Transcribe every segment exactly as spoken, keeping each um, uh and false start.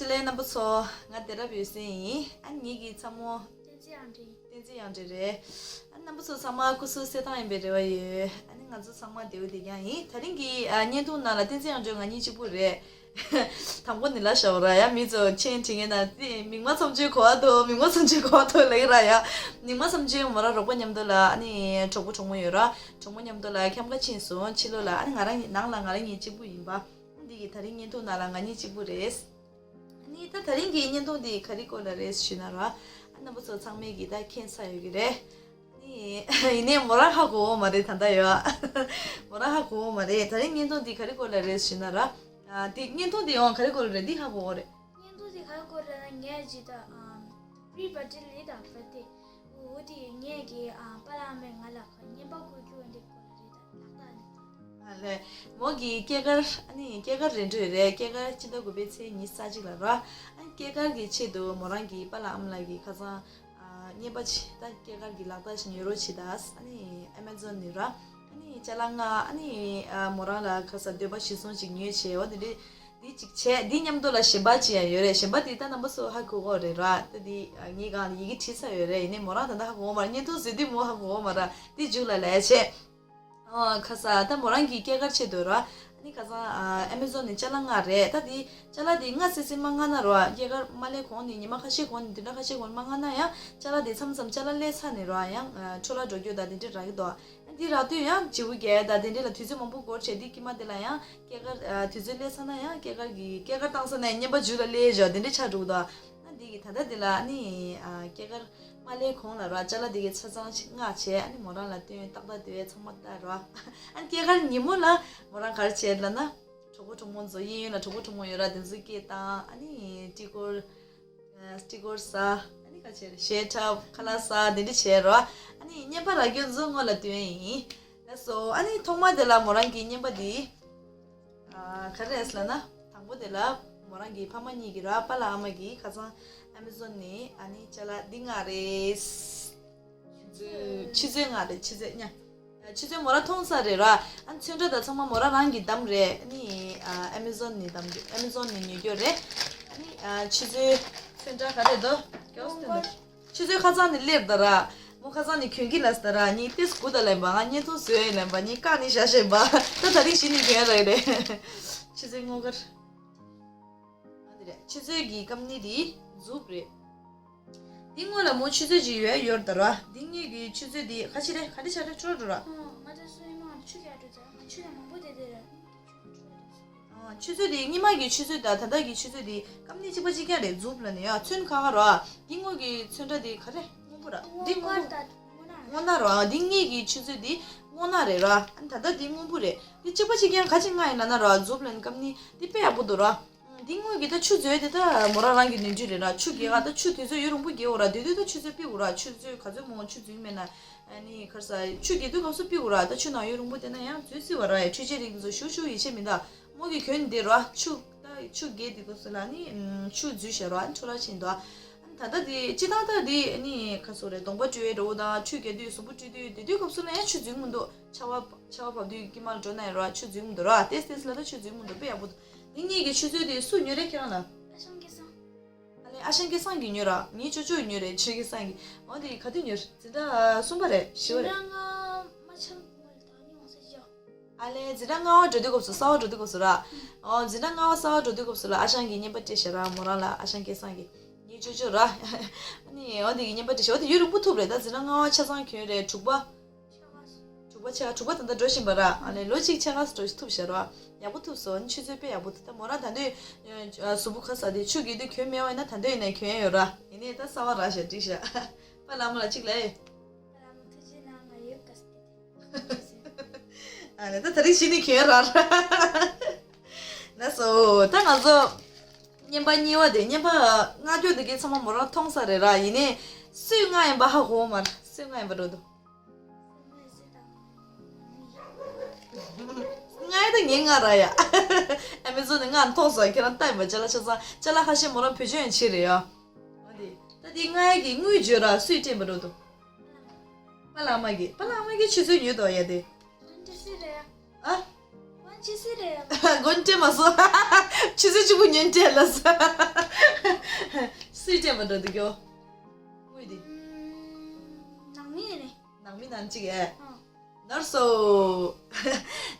ལས་རྣམ་པ་ཚོ། ང་བདེ་རབ་ཡོད་སེ་ཡིན། ཨ་ནི་ངེད་ཀྱི་ཚ་མོ། བསྟན་འཛིན་དབྱངས་སྒྲོན། བསྟན་འཛིན་དབྱངས་སྒྲོན་རེད། ཨ་ནི་རྣམ་པ་ཚོ་ཚང་མ་སྐུ་གཟུགས་གསལ་ཐང་ཡིན་པའི་རེ་བ་ཡོད། ཨ་ནི་ང་ཚོ་ཚང་མ་བདེ་པོ་བདེ་རྐྱང་ཡིན། དེ་རིང་གི་ཨ་བརྙན་ཐུང་ནང་ལ་བསྟན་འཛིན་དབྱངས་སྒྲོན་ང་གཉིས་གཅིག་པུ་རེད། དང་པོ་ནི་ལ་ཤ་བ་ར་ཡ། མི་ཚོ་མཆན་བྲིས་མཁན་དང་དེ་མིག་མ་ཚོམ་ཆུའི་གོ་བ་དོ། མིག་མ་ཚོམ་ཆུའི་གོ་བ་དོ་ལེགས་ར་ཡ། མིག་མ་ཚོམ་ཆུའི་མོ་ར་རོགས་པ་མཉམ་དུ་ལ་ཨ་ནི་གྲོགས་པོ་གྲོགས་མོ་ཡོད་ར། གྲོགས་མོ་མཉམ་དུ་ལ་ཁྱམས་ཁ་ཕྱིན་སོང་། ཕྱི་ལོགས་ལ་ཨ་ནི་ང་རང་ཉིད་ནང་ལ་ང་རང་ཉིད་གཅིག་པུ་ཡིན་པ། འདི་གི་དེ་རིང་བརྙན་ཐུང་ནང་ལ་ང་གཉིས་གཅིག་པུ་རེད། ཨ་ནི་ད་དེ་རིང་གི་བརྙན་ཐུང་འདི་ག་རེ་སྐོར་ལ་རེད་ཞུས་ན་ར། ཨ་རྣམ་པ་ཚོ་ཚང་མས་གི་ད་མཁྱེན་ཚར་ཡོད་ཀྱི་རེད། ཨ་ནི་ཡིན་ནའི་མོ་རང་ཧ་གོ་བོ་མ་རེད་ད་ལྟ་ཡོད། མོ་རང་ཧ་གོ་བོ་མ་རེད། དེ་རིང་བརྙན་ཐུང་འདི་ག་རེ་སྐོར་ལ་རེད་ཞུས་ན་ར། ཨ་འདི་བརྙན་ཐུང་འདི་ཡང་ག་རེ་སྐོར་ལ་རེད། འདི་ཧ་གོ་བོ་རེད། བརྙན་ཐུང་འདི་ག་རེ་སྐོར་རེད་ན། ངས་ཇི་ད་ཨམ་pre birthday late birthday འོ་དེ་ངས་གི་ཨ་པ་ལགས་མས་ང་ལ་ཁ་བརྙན་པར་བཀོད་རྒྱུ་འདི་སྐོར་ལ་རེད། ད་ལག་བསྟར་ནས། ཨ་ལས། མོ་གི་སྐྱེས་སྐར་ཨ་ནི་སྐྱེས་སྐར་རེད་འགྲོ་རེད། སྐྱེས་སྐར་སྤྱི་ཟླ་དགུ་པའི་ཚེས་ཉི་ཤུ་རྩ་གཅིག་ལ་ར། ཨ་ནི་སྐྱེས་སྐར་གྱི་ཆེད་དུ་མོ་རང་གི་པ་ལགས་ཨ་མ་ལགས་ཀྱི་ཁ་སང་ཨ་བརྙན་པར་ཆེ་ད་སྐྱེས་སྐར་གྱི་ལག་བསྟར་ཞིག་ཉོ་རོགས་བྱེད་ད། ཨ་ནི་Amazon ནས་ར། ཨ་ནི་ཅ་ལག་ལྔ་ཨ་ནི་ཨ་མོ་རང་ལ་ཁ་སང་འདོད་པ་གཞིར་བཟུང་ཅིག་ཉོས་བྱས། འོ་དེ་འདྲའི་འདི་གཅིག་བྱས། འདི་མཉམ་དུ་ལ་གཞན་པ་ཅི་ཡང་ཡོད་རེད། གཞན་པ་འདི་ད་རྣམ་པ་ཚོ་ཧ་གོ་གོ་རེད་ར། ད་འདི་ངའི་སྒང་ལ་ཡི་གེ་བྲིས་ཚར་ཡོད་རེད། ཡིན་ནའི་མོ་རང་ད་ལྟ་ཧ་གོ་གོ་མ་རེད། བརྙན་ཐུང་བཟོས་དུས་མོ་ཧ་གོ་གོ་མ་རེད། འདི་མཇུག་ལ་ལས་བྱས། ཨོ་ཁ་ས་ད་མོ་རང་གི་སྐྱེས་སྐར་ཆེད་དུ་ར། ཨ་ནི་ཁ་སང་ཨ་Amazon ནས་ཅ་ལག་ལྔ་རེད། ད་འདི་ཅ་ལག་འདི་ལྔ་སི་སི་མ་མངགས་ན་ར། སྐྱེས་སྐར་མ་སླེབས་གོང་ནས་ཉི་མ་ཁ་ཤས་གོང་ནས་བདུན་ཕྲག་ཁ་ཤས་གོང་ནས་མ་མངགས་ན་ཡང་ཅ་ལག་འདི་མཚམས་མཚམས་ཅ་ལག་སླེབས་ཚར་ནས་ར། ཡང་འཕྲོ་བརླག་འགྲོ་རྒྱུ་ད་དེ་འདྲས་རག་གི་འདུག་འདི་རག་དུས་ཡང་བརྗེ་པོ་རྒྱག་ད་དེ་འདྲས་ལ་དུས་ཚོད་མང་པོ་འགོར་བྱས། འདི་དཀྱིལ་མ་དེ་ལ་ཡང་སྐྱེས་སྐར་ཨ་དུས་ཚོད་སླེབས་ཚར་ན་ཡང་སྐྱེས་སྐར་གྱི་སྐྱེས་སྐར་བཏང་ས་ནས་བརྙན་པ་མཇུག་ལ་སླེབས་བཞག་དེ་འདྲས་ཆགས་འགྲོ་གི་འདུག་ཨ་འདི་གི་ད་ལྟ་འདི་ལ་ཨ་ནི་ཨ་སྐྱེས་སྐར་མ་སླེབས་གོང་ལ་ར་ཅ་ལག་འདི་གི་ཆ་ཚང་ཞིག་མངགས་བྱས། ཨ་ནི་མོ་རང་ལ་སྟོན། ཏག་ཏག་དེ་བས་ཚང་མ་ལྟ་ར། ཨ་ནི་སྐྱེས་སྐར་ཉིན་མོ་ལ་མོ་རང་ག་རེ་བྱས་ལབ་ན། གྲོགས་པོ་གྲོགས་མོ་ཚོ་གཡས་གཡོན་ལ་གྲོགས་པོ་གྲོགས་མོ་ཡོད་ར། དེ་ཚོ་སྐད་བཏང་། ཨ་ནི་སྤྲི་གོར་ཨ་སྤྲི་གོར་ཟ། ཨ་ནི་ག་བྱས་རེད། གཞས་འཁྲབ། ཁ་ལག་ཟ། དེ་འདྲ་བྱས་རོ། ཨ་ནི་བརྙན་པར་རག་རྒྱུ་ཚོ་སྔོན་ལ་སྟོན་ཡིན། ལགས་སོ། ཨ་ནི་ཐོག་མ་དེ་ལ་མོ་རང་གི་བརྙན་པར་འདི་ཨ་ག་རེ་རེད་ལབ་ན། དང་པོ་དེ་ལ་མོ་རང་གི་ཕ་མ་གཉིས་ཀྱི་ར། པཱ་ལགས་ཨ་མ་གིས་ཁ་སང་Amazon ནས་ཨ་ནི་ཅ་ལག་འདི་ལྔ་རེད། ཆུ་ཚོད་ལྔ་རེད། ཆུ་ཚོད་ལྔ། ཆུ་ཚོད་མོ་རང་མཐོང་ས་རེད་ར། ཨ་ནི་ཚོན་ཁྲ་དང་ཚང་མ་མོ་རང་རང་གིས་བདམས་རེད། ཨ་ནི་ཨ་Amazon ནས་བདམས་རེད། Amazon ནས་ཉོས་རྒྱུ་རེད། ཨ་ནི་ཨ་ཆུ་ཚོད་ཚོན་ཁྲ་ག་རེ་འདུག་ཀྱོག་སྟོན་འདུག་ཆུ་ཚོད་ཁ་སང་ནས་སླེབས་ད་ར། མོ་ཁ་སང་ནས་གྱོན་གྱི་ལབ་ད་ར། ངས་ཏིས་སྒུག་ད་ལབ་པ། ང་བརྙན་ཐུང་བཟོས་ཡིན་ལབ་པ། ངས་བཀག་ནས་བཞག་བཞག་པ། ད་ད་རིང་གཞི་ནས་གྱོན་ཡ་རག་རེད། ཆུ་ཚོད་སྔོ་དཀར། ཨ་འདི་རེད། ཆུ་ཚོད་ཀྱི་སྐམ་ནི་འདི་མཛུབ་རེད། འདི་སྔོན་ལ་མོ་ཆུ་ཚོད་ཅིག་ཡོད་ཡོད་ད་ར། འདི་སྔོན་གྱི་ཆུ་ཚོད་འདི་ག་ཅི་རེད། ག་འདྲ་ཆགས་རེད། འཕྲོ་འགྲོ་ར། ང་ད་སོ་ཡིན་མ་ཆུ་རྒྱག་འགྲོ་ཚར། ང་ཆུ་ཡང་མང་པོ་དེ་དེ་ར། ཨ་ཆུ་ཚོད་དེ་སྔོན་མ་གི་ཆུ་ཚོད་དང་ད་ལྟ་གི་ཆུ་ཚོད་དེ་སྐམ་ནི་གཅིག་པ་གཅིག་རྐྱང་རེད། མཛུབ་ལ་ནི་ཡ་ཚོན་ཁ་ཁ་ར། འདི་སྔོན་གྱི་ཚོན་ཁྲ་དེ་ག་རེ། སྔོན་པོ་ར། འདི་སྔོན་པོ། སྔོ་ནག་ར། འདི་སྔོན་གྱི་ཆུ་ཚོད་དེ་སྔོ་ནག་རེད་ར། ཨ་ནི་ད་ལྟ་དེ་སྔོན་པོ་རེད། དེ་གཅིག་པ་གཅིག་རྐྱང་ག་ཅིག་མངགས་ཡིན་ལབ་ན་ར། མཛུབ་ལ་ནི་སྐམ་ནི་དེ་དཔེ་ཡག་པོ་འདུག་ར། འདི་སྔོན་གྱི་ད་ཆུ་མཛོད་དེ་ད་མོ་རང་རང་གི་ནུས་མཐུ་རེད་ར། ཆུ་རྒྱག་ག་ད་ཆུ་དུས་ཚོད་ཡུན་རིང་པོ་རྒྱག་འོ་ར། དེ་དུས་ད་ཆུ་ཚོད་ཕིག་འོ་ར། ཆུ་ཚོད་ག་ཚོད་མོ་ཆུ་འཛུལ་མེད་ན། ཨ་ནི་ག་རེ་ཟ། ཆུ་རྒྱག་དུས་སྐབས་སུ་ཕིག་འོ་ར། ད་ཆུ་ནང་ཡུན་རིང་པོ་བསྡད་ན་ཡང་འཛུལ་སྲིད་པ་ར། ཡ་འཕྲུལ་ཆས་རིགས་ཚོ་ཞུ་ཞུ་ཡིད་ཆེས་མི་འདུག་མོ་གི་གྱོན་འདི་ར། ཆུ་ད་ཆུ་རྒྱག་དུས་སྐབས་སུ་ལ་ནི་ཆུ་འཛུལ་ཤག་ར། ཨ་ནི་འཕྲོ་བརླག་ཕྱིན་འདུག་ཨ་ནི་ད་ལྟ་དེ་སྤྱིར་བཏང་ད་དེ་ཨ་ནི་ག་སོ་རེད། གདོང་པ་བཀྲུ་བའི་འགྲོ་བོ་དང་ཆུ་རྒྱག་དུས་གཟུགས་པོ་བཀྲུ་དུས་དེ་དུས་སྐབས་སུ་ལ་ཡང་ཆུ་འཛུལ་མི་འདུག་ཆར་པ་ཆར་པ་བབས་དུས་དཀྱིལ་མར་འགྲོ་ན་ཡང་ར། ཆུ་འཛུལ་མི་འདུག་ར། ཏེས་ཏེས་ལ་ད་ཆུ་འཛུལ་མི་འདུག་དཔེ་ཡག་པོ་འདུག་འདི་གཉིས་ཀྱི་ཆུ་ཚོད་དེ་སུ་ཉོས་རེད་ཁྱེད་རང་ལ། ཨ་ཞང་སྐལ་བཟང་། ཨ་ལས་ཨ་ཞང་སྐལ་བཟང་གིས་ཉོས་ར། ངའི་ཅོ་ཅོ་ཉོས་རེད། ཆོས་སྐལ་བཟང་གིས། འོ་དེ་ག་དུས་ཉོས་རེད། འཛིན་གྲྭ་གསུམ་པ་རེད། བཞི་པ་རེད། འཛིན་གྲྭ་ལྔ་པ་མ་ཆགས་སྔོན་ལ་ད་ཉོ་ས་ཅོ། ཨ་ལས་འཛིན་གྲྭ་ལྔ་པ་འགྲོ་དུས་སྐབས་སུ། གསར་པ་འགྲོ་དུས་སྐབས་སུ་ར། ཨོ་འཛིན་གྲྭ་ལྔ་པ་གསར་པ་འགྲོ་དུས་སྐབས་སུ་ལ་ཨ་ཞང་གིས་བརྙན་པར་སྤྲད་ཤག་ར། མོ་རང་ལ་ཨ་ཞང་སྐལ་བཟང་གིས། ངའི་ཅོ་ཅོ་ར། ཨ་ནི་འོ་དེ་གིས་བརྙན་པར་སྤྲད་ཤག་འོ་དེ་ཡུན་རིང་པོ་ཐུབ་རེད། ད་འཛིན་གྲྭ་ལྔ་པ་ཆ་ཚང་གྱོན་རེད། དྲུག་པ། དྲུག་པ་ཆ་དྲུག་པ་ད་ལྟ་འགྲོ་བཞིན་པ་ར། ཨ་ལས་ལོ་གཅིག་ཕྱེད་ཀ་ཙམ་འགྲོ་ཐུབ་ཤག་ར། ཡག་པོ་ཐུབ་སོང་། ཨ་ནི་ཆུ་ཚོད་དཔེ་ཡག་པོ་འདུག་ད་མོ་རང་ད་དུང་གཟུགས་པོ་ཁ་ས་དེ་ཆུ་རྒྱག་དུས་གྱོན་མེད་པ་ཡིན་ན་ད་དུང་ཡིན་ན་གྱོན་ཡ་ཡོད་ར། ཡིན་ནའི་ད་གསར་པ་རག་ཤག་འགྲིག་ཤག་པཱ་ལགས་མོ་ལ་གཅིག་ལབ་ཨེ། པཱ་ལགས་མོ་ཐུགས་རྗེ་གནང་། ང་ཡོད་ག་ས་གི་དེ། ཨ་ནི་ད་ད་རིང་གཞི་ནས་གྱོན་ར། ལགས་སོ། ད་ང་ཚོ་བརྙན་པར་གཉིས་པ་དེ། བརྙན་པར་མངགས་རྒྱུ་དེ་གའི་ཚང་མ་མོ་རང་མཐོང་ས་རེད་ར། ཡིན་ནའི་སུས་མངགས་ཡིན་པ་ཧ་གོ་མ་རེད། སུས་མངགས་ཡིན་པ་འགྲོ་འདུག་མངགས་ཡ་ད་ངས་མངགས་ར་ཡ། ཨ་མི་ཚོ་ནས་མངགས་མཐོང་སོང་། ཁྱེད་རང་ལྟ་ཡིན་པ། ཅ་ལག་ཆ་ཚང་ཅ་ལག་ཁ་ཤས་མོ་རང་བེད་སྤྱོད་ཡང་བྱེད་རེད་ཡ། འོ་དེ་ད་དེ་མངགས་ཡ་གི་དངུལ་བརྗོད་ར། སུས་སྤྲད་པ་འགྲོ་འདུག་པཱ་ལགས་མ་གིས། པཱ་ལགས་མ་གིས་ཆུ་ཚོད་ཉོས་འདུག་ཡ་དེ། ཨ། ཅི་སི་རེད། མགོ་ནས་སྤྲད་མ་སོང་། ཆུ་ཚོད་གཅིག་པུ་ཉོས་སྤྲད་ལ་ས། སུས་སྤྲད་པ་འདྲ་འདུག་གྱོ། དངུལ་འདི། ནང་མི་རེད། ནང་མི་ནང་གཅིག་ཨེ། ནར་སོ།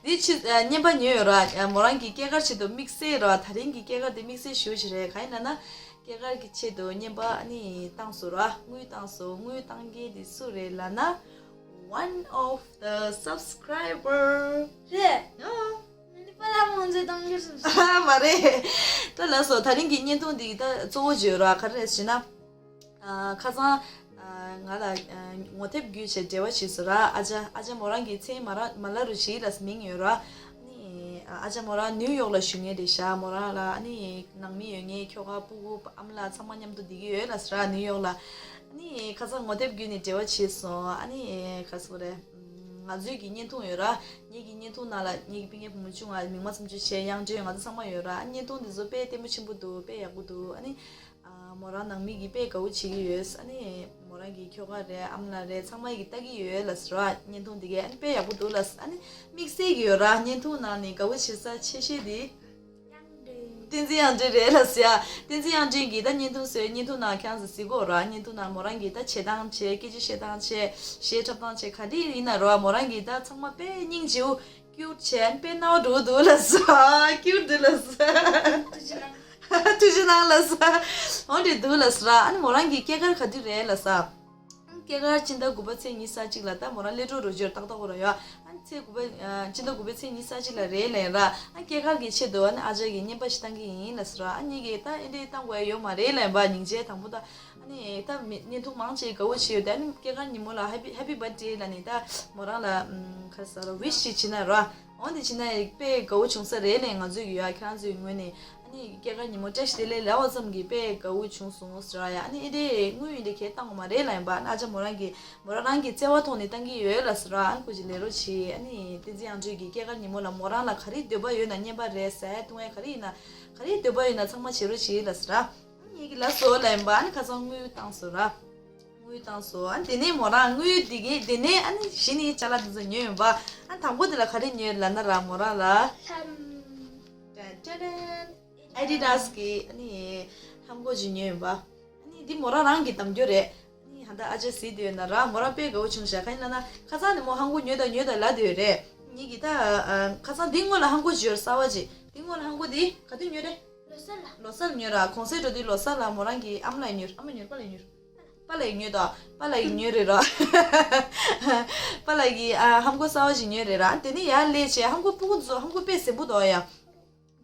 འདི་ཕྱི་བརྙན་པ་ཉོས་ཡོད་ར། མོ་རང་གི་སྐྱེས་སྐར་ཆེད་དུ་དམིགས་བསལ་ར། ད་རིང་གི་སྐྱེས་སྐར་འདི་དམིགས་བསལ་ཞེ་པོ་ཞིག་རེད། གང་ཡིན་ལབ་ན། སྐྱེས་སྐར་གྱི་ཆེད་དུ་བརྙན་པ་ནི་བཏང་སོང་ར། དངུལ་བཏང་སོང་། དངུལ་བཏང་མཁན་འདི་སུ་རེད་ལབ་ན། One of the subscriber རེད། ཨ། ནི་པ་ལ་མང་ཚོད་བཏང་གི་སོང་། ཨ་མ་རེད། ད་ལགས་སོ། ད་རིང་གི་བརྙན་ཐུང་འདི་ད་གཙོ་བོ་བརྗོད་ར་ག་རེ་རེད་ཟེར་ན། ཨ་ཁ་སང་ཨ་ང་ལ་ཨ་ངོ་དེབ་བརྒྱུད་བྱས་འབྲེལ་བ་བྱས་སོང་ར། ཨ་ཅག་ཨ་ཅག་མོ་རང་གི་མཚན་མ་ར་མ་ལ་རུ་ཞིག་ལ་མིང་ཡོད་ར། ཨ་ནི་ཨ་ཅག་མོ་རང་ནིའུ་ཡོག་ལ་བཞུགས་མཁན་རེད་ཤག་མོ་རང་ལ་ཨ་ནི་ནང་མི་ཡོད་མཁན་ཁྱོ་ག་སྤུ་གུ་ཨ་མ་ལགས་ཚང་མ་མཉམ་དུ་བསྡད་ཀྱི་ཡོད་ལབ་སོང་ར། ནིའུ་ཡོག་ལ། ཨ་ནི་ཁ་སང་ངོ་དེབ་བརྒྱུད་ནས་འབྲེལ་བ་བྱས་སོང་། ཨ་ནི་ག་རེ་ཟེར་དགོས་རེད། ང་ཚོའི་གི་བརྙན་ཐུང་ཡོད་ར། ངེད་ཀྱི་བརྙན་ཐུང་ནང་ལ་ངེད་ཀྱི་སྤུན་ཀྱག་བུ་མོ་ཆུང་ང་མིག་དམར་ཚེམ་ཆུང་བྱས། དབྱངས་སྒྲོན། ང་ཚོ་ཚང་མ་ཡོད་ར། ཨ་བརྙན་ཐུང་འདི་ཚོ་དཔེ་ལྟད་མོ་ཆེན་པོ་འདུག་དཔེ་ཡག་པོ་འདུག་ཨ་ནི་ཨ་མོ་རང་ནང་མི་གིས་དཔེ་དགའ་བོ་བྱེད་ཀྱི་ཡོད། ཨ་ནི་མོ་རང་གི་ཁྱོ་ག་རེད། ཨ་མ་ལགས་རེད། ཚང་མ་གིས་ལྟ་གི་ཡོད་ལབ་སོང་ར། བརྙན་ཐུང་འདི་གས་ཨ་ནི་དཔེ་ཡག་པོ་འདུག་ལབ། ཨ་ནི་དམིགས་བསལ་གྱི་ཡོད་ར། བརྙན་ཐུང་ནང་ནས་དགའ་བོ་བྱེད་ས་ཆེ་ཤོས་དེ། དབྱངས་སྒྲོན། བསྟན་འཛིན་དབྱངས་སྒྲོན་རེད་ལབ་ཟེར་ཡ། བསྟན་འཛིན་དབྱངས་སྒྲོན་གྱིས་ད་བརྙན་ཐུང་བཟོས། བརྙན་ཐུང་ནང་ཁྱེད་རང་ཚོ་གཟིགས་དགོས་ར། བརྙན་ཐུང་ནང་མོ་རང་གིས་ད་བྱེད་སྟངས་བྱས། སྐད་ཆ་བཤད་སྟངས་བྱས། གཞས་འཁྲབ་སྟངས་བྱས། ག་འདྲ་ཡིན་ན་ར་མོ་རང་གིས་ད་ཚང་མ་དཔེ་སྙིང་རྗེ་བོ་ཀིའུཊ་བྱས། དཔེ་རྣ་བ་འགྲོ་གི་འདུག་ལབ་ཟེར། ཀིའུཊ་འདུག་ལབ་ཟེར། ཐུགས་རྗེ་གནང་། ཐུགས་རྗེ་གནང་ལབ་ཟེར། འོ་འདྲ་འདུག་ལབ་ཟེར། ཨ་ནི་མོ་རང་གི་སྐྱེས་སྐར་ག་དུས་རེད་ལབ་ཟེར། སྐྱེས་སྐར་སྤྱི་ཟླ་དགུ་པ་ཚེས་ཉི་ཤུ་རྩ་གཅིག་ལ། ད་མོ་རང་སླེབས་འགྲོ་རོགས་བྱོས། ཏག་ཏག་ཁོ་རང་ཡོད། ཨ་ནི་ཚེས་དགུ་པ་ཨ་སྤྱི་ཟླ་དགུ་པའི་ཚེས་ཉི་ཤུ་རྩ་གཅིག་ལ་རེད་ལབ་ཡིན་ར། ཨ་སྐྱེས་སྐར་གྱི་ཆེད་དུ་ཨ་ནི་ཨ་ཅག་གིས་བརྙན་པ་ཞིག་བཏང་གི་ཡིན་ལབ་ཟེར་ར། ཨ་ངེད་ཀྱིས་ད་ཨེ་འདྲས་བཏང་དགོས་ཡ་ཡོད་མ་རེད་ལབ་ཡིན་པ། སྙིང་རྗེ། དང་པོ་ད་ཨ་ནི་ད་མི་བརྙན་ཐུང་མང་ཆེ་དགའ་བོ་བྱེད་ཡོད་དེ། ཨ་ནི་སྐྱེས་སྐར་ཉིན་མོ་ལ་Happy Happy Birthday ལབ་ནས་ད་མོ་རང་ལ་ཨམ་ག་རེ་ཟེར་ར། ཝིཤ་ཞིག་བྱེད་ན་ར། འོ་འདི་བྱེད་ན་དཔེ་དགའ་བོ་བྱུང་ས་རེད་ལབ་ཡིན། ང་ཚོས་ཀྱི་ཡ་ཁྱེད་རང་ཚོའི་ངོས་ནས། ཨ་ནི་སྐྱེས་སྐར་ཉིན་མོ་བཀྲ་ཤིས་བདེ་ལེགས་ལབ་པ་ཙམ་གྱིས་དཔེ་དགའ་བོ་བྱུང་སོང་ཟེར་བ་ཡ། ཨ་ནི་ཨེ་འདྲས་དངུལ་ཨེ་འདྲས་གས་བཏང་དགོས་མ་རེད་ལབ་ཡིན་པ། ཨ་ནི་ཨ་ཅག་མོ་རང་གིས་མོ་རང་རང་གི་བརྩེ་བ་ཐོག་ནས་བཏང་གི་ཡོད་ལབ་ཟེར་ར། ཨ་ནི་སྐུ་མཁྱེན་ལེགས་རོགས་བྱེད། ཨ་ནི་བསྟན་འཛིན་དབྱངས་སྒྲོན་གྱི་སྐྱེས་སྐར་ཉིན་མོ་ལ་མོ་རང་ལ་ག་རེ་འདོད་པ་ཡོད་ན། བརྙན་པ་རེད། ཟ་ཡ་བཏུང་ཡ་ག་རེ་ཡིན་ན། ག་རེ་འདོད་པ་ཡོད་ན་ཚང་མ་བྱེད་རོགས་བྱེད་ལབ་ཟེར་ར། ཨ་ནི་ངེད་ཀྱིས་ལབ་སོང་ལབ་ཡིན་པ། ཨ་ནི་ཁ་སང་དངུལ་བཏང་སོང་ར། དངུལ་བཏང་སོང་། ཨ་ནི་དེ་ནས་མོ་རང་དངུལ་དེ་གས་དེ་ནས་ཨ་ནི་གཞི་ནས་ཅ་ལག་དེ་ཚོ་ཉོས་ཡིན་པ། ཨ་ནི་དང་པོ་དེ་ལ་ག་རེ་ཉོས་ལབ་ན་ར། མོ་རང་ལ། ལྷམ། ཏན་ཏན་ཏན། ཨེ་ཌི་ཌཱས་གི་ཨ་ནི་ལྷམ་གོག་ཅིག་ཉོས་ཡིན་པ། ཨ་ནི་འདི་མོ་རང་རང་གི་འདེམས་རྒྱུ་རེད། ཨ་ནི་ཧ་ད་ཨ་ཅག་གཟིགས་བསྡད་ཡོད་ན་ར། མོ་རང་དཔེ་དགའ་བོ་བྱུང་ཤག་གང་ཡིན་ལབ་ན་ཁ་སང་ནས་མོ་ལྷམ་གོག་ཉོས་དང་ཉོས་དང་ལབ་བསྡད་ཡོད་རེད། ངེད་ཀྱིས་ད་ཨ་ཁ་སང་འདི་སྔོན་ལ་ལྷམ་གོག་ཅིག་ཡོད་རེད། གསར་པ་ཅིག་འདི་སྔོན་ལ་ལྷམ་གོག་འདི་ག་དུས་ཉོས་རེད། ལོ་གསར་ལ། ལོ་གསར་ཉོས་ར། གུང་སེང་འགྲོ་དུས་ལོ་གསར་ལ་མོ་རང་གི་ཨ་མ་ལགས་ཉོས། ཨ་མ་ཉོས། པཱ་ལགས་ཉོས། པཱ་ལགས་ཉོས་དང་། པཱ་ལགས་ཀྱིས་ཉོས་རེད་ར། པཱ་ལགས་ཀྱིས་ཨ་ལྷམ་གོག་གསར་པ་ཞིག་ཉོས་རེད་ར། དེ་ནས་ཡར་སླེབས་བྱས་ལྷམ་གོག་སྤུ་གུ་ཚོ་ལྷམ་གོག་དཔེ་ཟེར་པོ་འདུག་ཡ།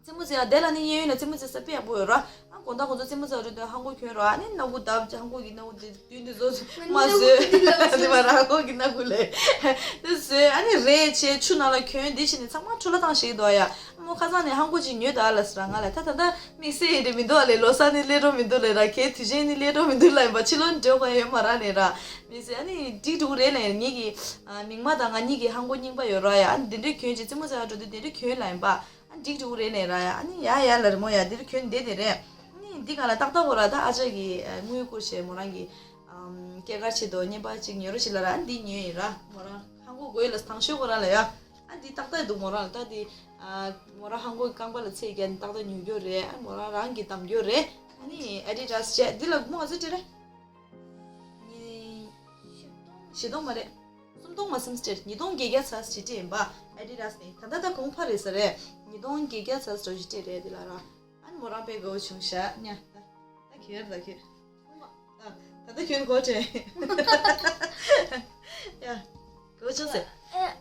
རྩེད་མོ་རྩེ་ཡ་དེ་ལ་ནི་གཡས་གཡོན་ལ་རྩེད་མོ་རྩེ་ས་དཔེ་ཡག་པོ་ཡོད་ར། ཨ་དགོང་དག་ཁོང་ཚོ་རྩེད་མོ་རྩེ་བ་འགྲོ་དུས་ལྷམ་གོག་གྱོན་ར། ཨ་ནི་སྣ་ཁུག་བརྡབས་བྱས་ལྷམ་གོག་གི་སྣ་ཁུག་དེ་མདུན་དེ་བཟོ་མ་བཟོས། དེ་མ་ར་ལྷམ་གོག་གི་སྣ་ཁུག་ལས་དེ་བཟོས། ཨ་ནི་རས་བྱས་ཆུ་ནང་ལ་གྱོན། དེ་བྱས་ནས་ཚང་མ་འཕྲོ་བརླག་བཏང་ཞིག་འདུག་ཡ། ཨ་མོ་ཁ་སང་ནས་ལྷམ་གོག་ཅིག་ཉོས་དང་ལབ་ཟེར་ར། ང་ལ་ད་ད་ལྟ་དམིགས་བསལ་ཡིན་དེ་མི་འདུག་ཨ་ལས། ལོ་གསར་ནི་སླེབས་འགྲོ་མི་འདུག་ལས་ར། གལ་དུས་ཆེན་ནི་སླེབས་འགྲོ་མི་འདུག་ལབ་ཡིན་པ། ཕྱི་ལོགས་འགྲོ་དགོས་ཡ་ཡོད་མ་ར་ལས་ར། མི་ཟེར། ཨ་ནི་འགྲིག་འགྲོ་གི་རེད་ལས། ངེད་ཀྱི་ཨ་མིག་དམར་དང་ང་གཉིས་ཀྱི་ལྷམ་གོག་རྙིང་པ་ཡོད་ར་ཡ། ཨ་ནི་དེ་འདྲས་གྱོན་བྱས་རྩེད་མོ་རྩེ་བ་འགྲོ་དུས་དེ་འདྲས་གྱོན་ལབ་ཡིན་པ། ཨ་འགྲིག་འགྲོ་གི་རེད་ལས་ར་ཡ། ཨ་ནི་ཡ་ཡ་ལ་རི་མོ་ཡ་དེ་འདྲས་གྱོན་བསྡད་དེ་རེད། ཨ་ནི་འདི་ག་ལ་ཏག་ཏག་གོ་ར། ད་ཨ་ཅག་གིས་ཨ་དངུལ་བསྐུར་བྱས་མོ་རང་གི་ཨམ་སྐྱེས་སྐར་ཆེད་དུ་བརྙན་པ་ཅིག་ཉོ་རོགས་བྱེད་ལབ་ར། ཨ་ནི་འདི་ཉོས་ཡིན་ར། མོ་རང་ལྷམ་གོག་དགོས་ལ་དང་ཤོས་ཁོ་རང་ལ་ཡ། ཨ་འདི་ཏག་ཏག་འདུག་མོ་རང་ལ་ད་འདི་ཨ་མོ་རང་ལྷམ་གོག་རྐང་པ་ལ་ཚད་བརྒྱབ་ནས་ཏག་ཏག་ཉོ་རྒྱུ་རེད། ཨ་མོ་རང་རང་གིས་འདེམས་རྒྱུ་རེད། ཨ་ནི་ཨེ་ཌི་ཌཱས་བྱས། འདི་ལ་སྒོར་མོ་ག་ཚོད་སྤྲད་རེད། ཉི་བཞི་སྟོང་མ་རེད། སུམ་སྟོང་མ་ཟིན་སྤྲད། ཉིས་སྟོང་བརྒྱད་བརྒྱ་ཙམ་ཞིག་སྤྲད་ཡིན་པ། ཨེ་ཌི་ཌཱས་ནས། ད་ལྟ་ད་གོང་འཕར་རེད་ས་རེད། ཉིས་སྟོང་བརྒྱད་བརྒྱ་ཙམ་ཞིག་སྤྲད་རེད་འདི་ལ་ར། ཨ་ནི་མོ་རང་དཔེ་དགའ་བོ་བྱུང་ཤག་ཉ། ད་ད་ཁྱོད་ད་ཁྱོད། ཨ་ད་ད་ཁྱོད་གོ་དྲན། ཡ། དགའ་བོ་བྱུང་ཟེར། ཨ་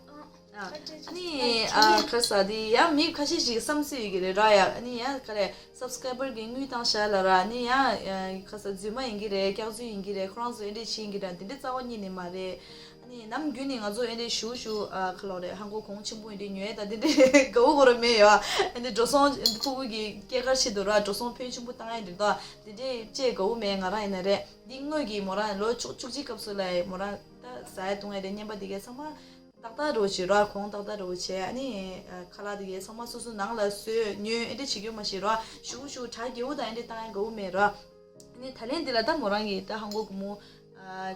ཨ་ནི་ཨ་ག་རེ་ཟ་དེ་ཡ་མི་ཁ་ཤས་ཤིག་བསམ་སྲིད་ཡོད་ཀྱི་རེད་ར་ཡ། ཨ་ནི་ཡ་ག་རེ། སབ་སི་ཀ་རའི་བར་གི་དངུལ་བཏང་ཤག་ལབ་ར། ནི་ཡང་ཁ་ས་རྫུན་མ་ཡིན་གྱི་རེད། སྐྱག་རྫུན་ཡིན་གྱི་རེད། ཁོ་རང་ཚོ་ཨེ་འདྲས་བྱེད་ཡིན་གྱི་རེད། དེ་འདྲས་རྩ་བ་ཉིད་ནས་མ་རེད། ཨ་ནི་ནམ་རྒྱུན་ནས་ང་ཚོ་ཨེ་འདྲས་ཞུ་ཞུ་ཨ་ཁ་ལོ་རེད། ལྷམ་གོག་གོང་ཆེན་པོ་ཨེ་འདྲས་ཉོས་ད་དེ་འདྲས་དགའ་བོ་གོ་ར་མེད་ཡོད། ཨ་ནི་འགྲོ་སོང་ཕྲུ་གུ་གི་སྐྱེས་སྐར་ཆེད་དུ་ར་འགྲོ་སོང་ཕོན་ཆེན་པོ་བཏང་ཡ་རེད་དོ། དེ་འདྲས་ཅེས་དགའ་བོ་མེད། ང་རང་ཡིན་ན་རེད། འདི་དངོས་ཀྱི་མོ་རང་ལོ་བཅུ་བཅུ་གཅིག་སྐབས་སུ་ལ་མོ་རང་ད་ཟ་ཡ་བཏུང་ཡ་རེད། བརྙན་པ་འདི་གས་ཚང་མ། ཏག་ཏག་རོ་བྱེད་ར། གོང་ཏག་ཏག་རོ་བྱེད། ཨ་ནི་ཁ་ལག་དེ་གའི་ཚང་མ་སོ་སོ་ནང་ལ་བཟོས་ཉོས་ཨེ་འདྲ་བྱེད་རྒྱུ་མ་བྱེད་ར། ཞུ་ཞུ་གྲ་རྒྱས་པོ་དང་ཨེ་འདྲ་བཏང་ཡ་དགའ་བོ་མེད་ར། ཨ་ནི་ད་ལན་འདི་ལ་ད་མོ་རང་གིས་ད་ཧང་གོ་གུ་མོ་